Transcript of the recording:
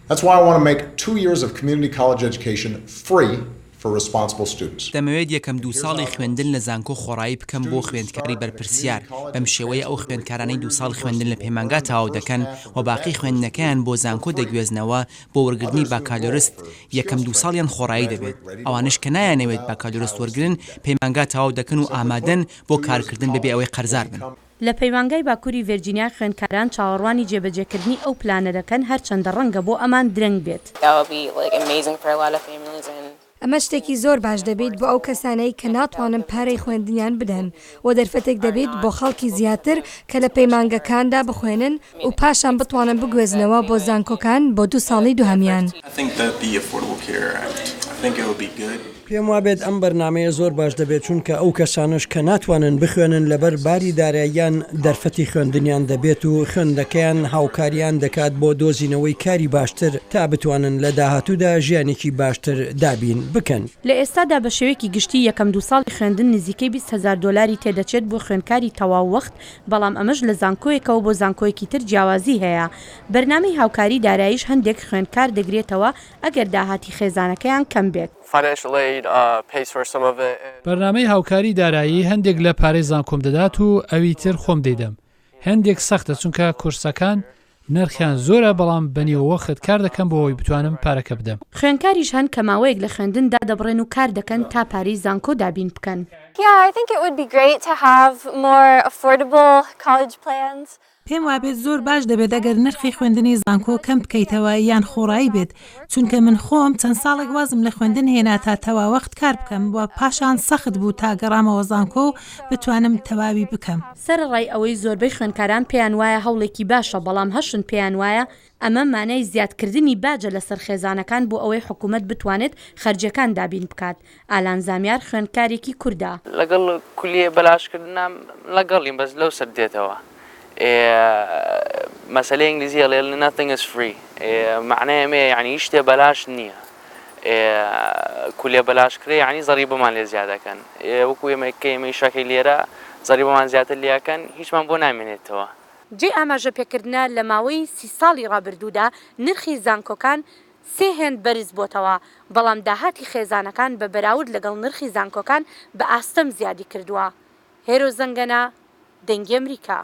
That's why I want to make 2 years of community college education free for responsible students. دەمەوێت یەکەم دوو ساڵی خوێندن لە زانکۆ خۆڕایی بکەم بۆ خوێندکاری بەرپرسیار، بەم شێوەیە ئەو خوێندکارانەی دوو ساڵ خوێندن لە پەیمانگا تەواو دەکەن و باقی خوێندنەکەیان بۆ زانکۆ دەگوێزنەوە بۆ وەرگرتنی باکالۆرست یەکەم دوو ساڵیان خۆڕایی دەبێت، ئەوانەش کە نایانەوێت باکالۆرست وەرگرن پەیمانگا تەواو دەکەن و ئامادەن بۆ کارکردن بەبێ ئەوەی قەرزار بن. لە پەیمانگای باکوری ڤێرجینیا خوێندکاران چاوەڕوانی جێبەجێکردنی ئەو پلانە دەکەن هەرچەندە ڕەنگە بۆ ئەمان درەنگ بێت. ئەمە شتێکی زۆر باش دەبیت بۆ ئەو کەسانەی کە ناتوانن پارەی خوێندنیان بدەن و دەرفەتێک دەبیت بۆ خەڵکی زیاتر کە لە پەیمانگەکاندا بخوێنن و پاشان بتوانن بگوێزنەوە بۆ زانکۆکان بۆ دوو ساڵی دوهەمیان. پێم وابێت ئەم بەرنامەیە زۆر باش دەبێت چونکە ئەو کەسانەش کە ناتوانن بخوێنن لەبەر باری داراییان دەرفەتی خوێندنیان دەبێت و خوێندنەکەیان هاوکاریان دەکات بۆ دۆزینەوەی کاری باشتر تا بتوانن لە داهاتوودا ژیانێکی باشتر دابین بکەن. لە ئێستادا بە شێوەیەکی گشتی یەکەم دوو ساڵی خوێندن نزیکەی 20 هەزار دۆلاری تێدەچێت بۆ خوێندکاری تەواو وەخت، بەڵام ئەمەش لە زانکۆیەکەوە بۆ زانکۆیەکی تر جیاوازی هەیە. بەرنامەی هاوکاری داراییش هەندێک خوێندکار دەگرێتەوە ئەگەر داهاتی خێزانەکەیان کەم بێت. بەرنامەی هاوکاری دارایی هەندێک لە پارەی زانکۆم دەدات و ئەوی تر خۆم دەیدەم. هێندێک سەختە چونکە کورسەکان نرخیان زۆرە بەڵام بە نیوەوەخت کار دەکەم بۆ ئەوەی بتوانم پارەکە بدەم. خوێندکاریش هەن کە ماوەیەک لە خوێندن دادەبڕێن و کار دەکەن تا پارەی زانکۆ دابین بکەن. پێم وابێت زۆر باش دەبێت ئەگەر نرخی خوێندنی زانکۆ کەم بکەیتەوە یان خۆڕایی بێت چونکە من خۆم چەند ساڵێک وازم لە خوێندن هێنا تا تەواوەخت کار بکەم و پاشان سەخت بوو تا گەڕامەوە زانکۆ و بتوانم تەواوی بکەم. سەرەڕای ئەوەی زۆربەی خوێندکاران پێیان وایە هەوڵێکی باشە، بەڵام هەشن پێیان وایە ئەمە مانای زیادکردنی باجە لەسەر خێزانەکان بۆ ئەوەی حکومەت بتوانێت خەرجیەکان دابین بکات. ئالان زامیار خوێندکارێکی کوردە. لەگەڵ کولیە بەلاش کردنا لەگەڵیم بەس لەو سەر دێتەوە ئێ مەسەلەی ئینگلیزی ئەڵێ nothing is free ئێ مەعنای ئەمەیە یانی هیچ شتێ بەلاش نییە ئێ کولیە بەلاش کرێ یانی زەریبەمان لێ زیاد ئەکەن ئێ وەکو ئێمە کە ئێمە ئیشەکەی لێرە زەریبەمان زیاتر لێ ئەکەن هیچمان بۆ نامێنێتەوە. جێی ئاماژە پێکردنە لە ماوەی 30 ساڵی ڕابردوودا نرخی زانکۆکان سێ هێند بەرز بۆتەوە، بەڵام داهاتی خێزانەکان بە بەراورد لەگەڵ نرخی زانکۆکان بە ئاستەم زیادی کردووە. هێرۆ زەنگەنە، دەنگی ئەمریکا.